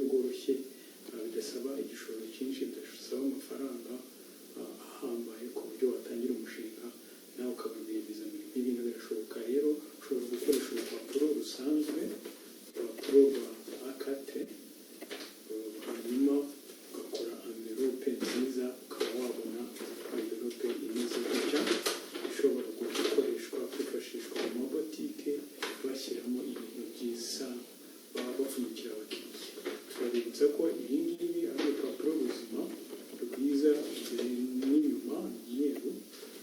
bworoshye, bidasaba igishoro cyinshi, bidasaba amafaranga ahambaye, ku buryo watangira umushinga nawe ukaba rwiyemezamirimo. Ibintu birashoboka rero. Ushobora gukoresha urupapuro rusanzwe, urupapuro rwa A4, hanyuma ugakora envelope nziza, ukaba wabona envelope imeze gutya, ishobora gukoreshwa, kwifashishwa mu mabotike, bashyiramo ibintu byiza baba bapfunyikira abakiriya. Turabibutsa ko ibi ngibi ari urupapuro ruzima, rwiza, imbere n'inyuma umweru,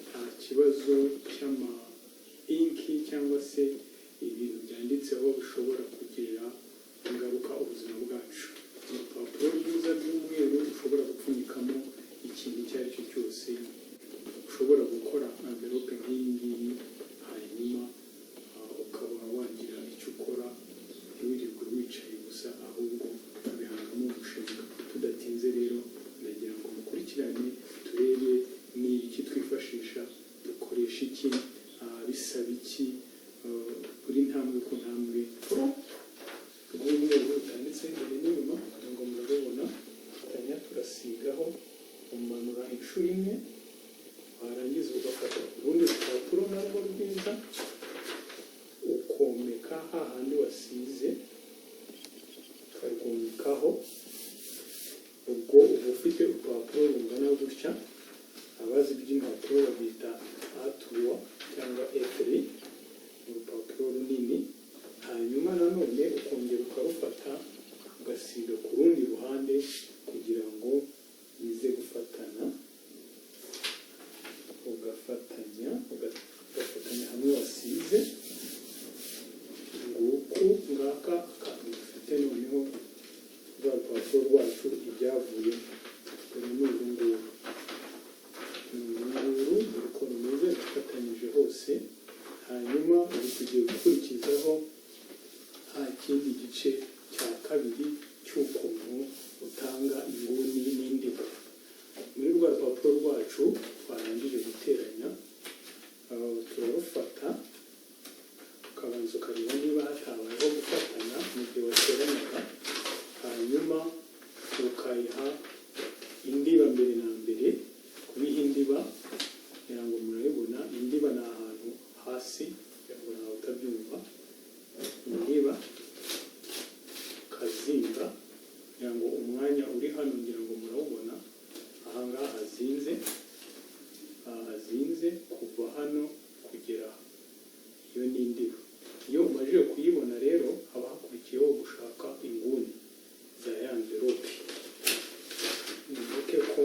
nta kibazo cy'ama ink cyangwa se ibintu byanditseho bishobora kugirira ingaruka ubuzima bwacu. Urupapuro rwiza rw'umweru ushobora gupfunyikamo ikintu icyo ari cyo cyose. Ushobora gukora envelope nk'iyi ngiyi, hanyuma ukaba wagira icyo ukora, ntiwirirwe wicaye gusa, ahubwo ukabihangamo umushinga. Tudatinze rero, ndagira ngo mukurikirane turebe ni iki twifashisha, dukoresha iki, bisaba iki, buri ntambwe ku ntambwe. Rw'umweru rutanditse imbere n'inyuma, kugira ngo murarubona. Tanya turasigaho, umanura inshuro imwe, warangiza ugafata urundi rupapuro narwo rwiza, ukomeka hahandi wasize, ukarwomekaho. Ubwo uba ufite urupapuro rungana gutya. Abazi iby'impapuro babyita A3 cyangwa A3, ni urupapuro runini. Hanyuma nanone ukongera ukarufata, ugasiga ku rundi ruhande kugira ngo bize gufatana, ugafatanya, ugafatanya hamwe wasize. Nguku, ngaka akantu dufite. Noneho rwa rupapuro rwacu, ibyavuye dore ni uru nguru, ni uru nguru. Dore uko rumeze, rufatanyije hose. Hanyuma ubu tugiye gukurikizaho nta kindi gice cya kabiri cy'ukuntu utanga inguni n'indiba muri rwa rupapuro rwacu twarangije guteranya. Turarufata, ukabanza ukareba niba hatabayeho gufatana mu gihe wateranyaga, hanyuma ukayiha indiba mbere na mbere. Kubiha indiba, kugira ngo murabibona, indiba ni ahantu hasi, kugira ngo nawe utabyumva. Indiba ukazinga kugira ngo umwanya uri hano, ngira ngo murawubona, ahangaha hazinze, aha hazinze kuva hano kugera aha, iyo ni indiba. Iyo umajije kuyibona rero, haba hakurikiyeho gushaka inguni za ya envelope. Mwibuke ko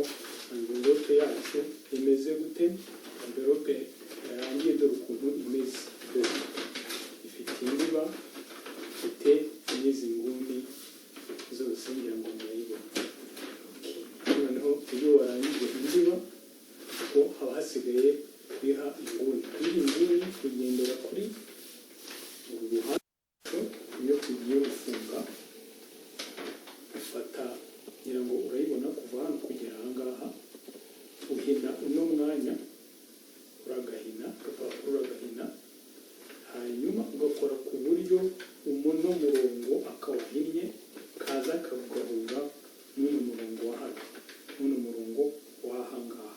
envelope yacu imeze gute? Envelope yarangiye, dore ukuntu imeze. Dore ifite indiba, ifite n'izi nguni zose, ngira ngo murayibona. Noneho iyo warangije indiba, ubwo haba hasigaye kuyiha inguni. Kuyiha inguni, kugendera kuri uru ruhande. Iyo tugiye gufunga, ufata, ngira ngo urayibona, kuva hano kugera aha ngaha, uhina uno mwanya, uragahina urupapuro, uragahina, hanyuma ugakora ku buryo umuno murongo akawahinnye kaza kagahura n'uno murongo wa hano, n'uno murongo w'aha ngaha.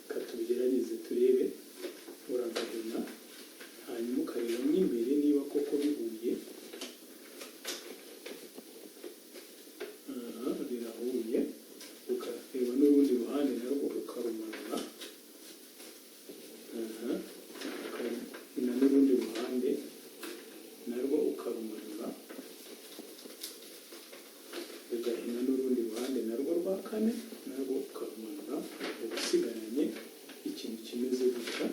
Reka tubigerageze turebe. Uragahina, hanyuma ukareba mo imbere niba koko bihuye. Aha birahuye. Ukareba n'urundi ruhande narwo, ukarumanura. Aha ukahina n'urundi ruhande narwo, ukarumanura, ugahina n'urundi ruhande narwo rwa kane, narwo ukarumanura. Uba usigaranye ikintu kimeze gutya,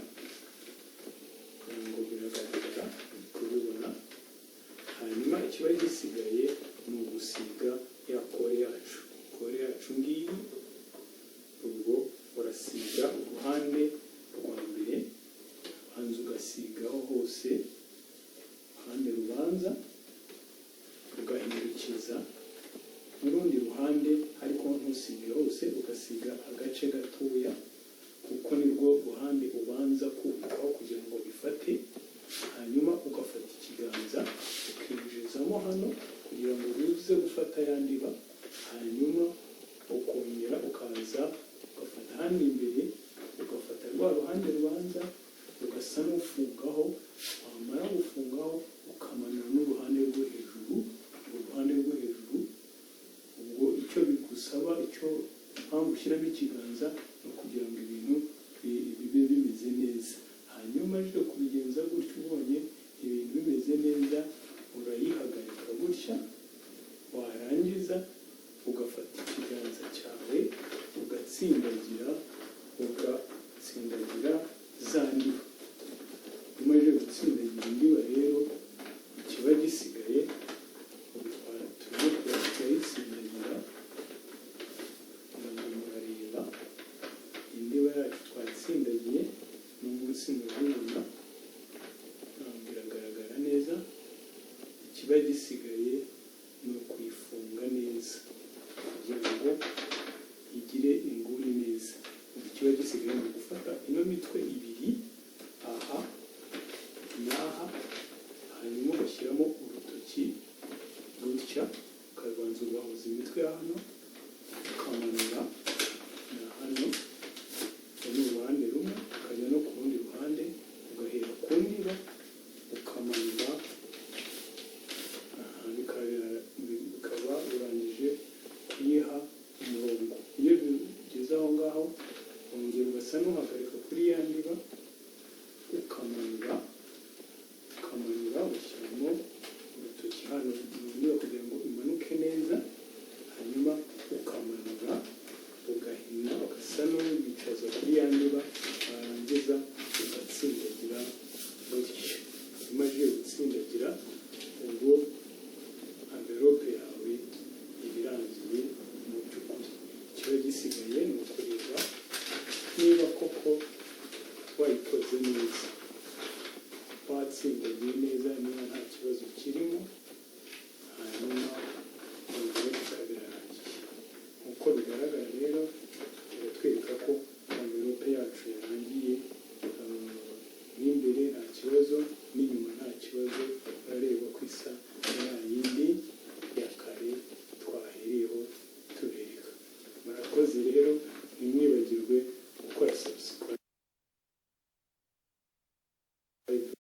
kugira ngo biragaragara, uri kubibona. Hanyuma ikiba gisigaye ni ugusiga ya colle yacu. Colle yacu ngiyi. Ubwo urasiga uruhande rwa mbere, ubanza ugasigaho hose uruhande rubanza, ugahindukiza n'urundi ruhande, ariko ntusige hose, ugasiga agace gatoya, kuko nirwo ruhande ubanza kubikaho kugira ngo bifate. Hanyuma ugafata ikiganza, ukinjizamo hano kugira ngo ruze. uza gufata ya ndiba, hanyuma ukongera ukaza ugafata hano imbere, ugafata rwa ruhande rubanza, ugasa n'ufungaho. Wamara gufungaho, ukamanura n'uruhande rwo hejuru, urwo ruhande rwo hejuru. Ubwo icyo bigusaba, icyo impamvu ushyiramo ikiganza, ni ukugira ngo ibintu bibe bimeze neza. Hanyuma uje kubigenza gutyo, ubonye ibintu bimeze neza, urayihagarika gutya. Warangiza ugafata ikiganza cyawe, ugatsindagira za ndiba. Umaze gutsindagira indiba rero, ikiba gisigaye ubitwara, turimo turayitsindagira. Ngo murareba indiba yacu twatsindagiye, n'umunsi murabibona, ntabwo iragaragara neza. Ikiba gisigaye ni ukuyifunga neza kugira ngo igire inguni neza. Ubu ikiba gisigaye ni ugufata ino mitwe ibiri, aha n'aha, hanyuma ugashyiramo urutoki gutya, ukabanza ugahuza imitwe ya hano.